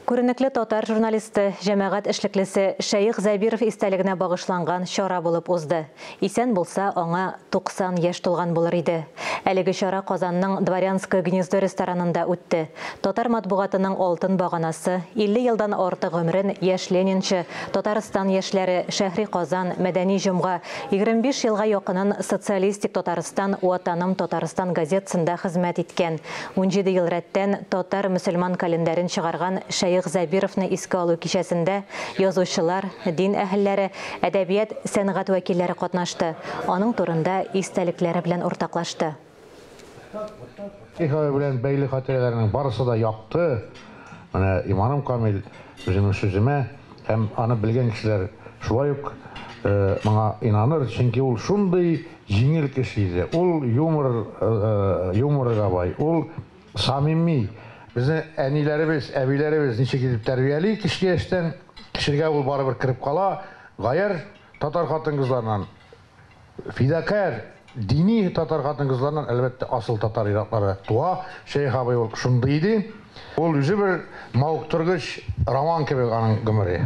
Күренекле татар журналисты, җәмәгать эшлеклесе Шәех Зәбиров истәлегенә багышланган чара булып узды. Исән булса, аңа 90 яшь тулган булыр иде. Әлеге чара Казанның Дворянское гнездо ресторанында үтте. Татар матбугатының алтын баганасы, 50 елдан артык гомерен Яшь ленинчы, Татарстан яшьләре, Шәһри Казан, Мәдәни җомга, 25 елга якынын Социалистик Татарстан, Ватаным Татарстан газетасында хезмәт иткән, 17 ел рәттән татар мөселман календарен чыгарган Шәех Зәбировны искә алу кичәсендә язучылар, дин әһелләре, әдәбият, сәнгать вәкилләре катнашты, аның турында истәлекләре белән уртаклашты. Шәех абый белән бәйле хатирәләрнең барысы да якты. Менә иманым камил, үземнең сүземә һәм аны белгән кешеләр шулай ук моңа инаныр, чөнки ул шундый җиңел кеше иде. Ул юмор, юморга бай, ул самими. Безне әниләребез, әбиләребез ничек итеп тәрбияли кечке яшьтән, кешегә ул барыбер кереп кала. Гаярь татар хатын-кызларыннан, фидакарь, дини татар хатын-кызларыннан, әлбәттә, асыл татар ир-атлары туа. Шәех абый ул шундый иде. Ул үзе бер мавыктыргыч роман кебек аның гомере.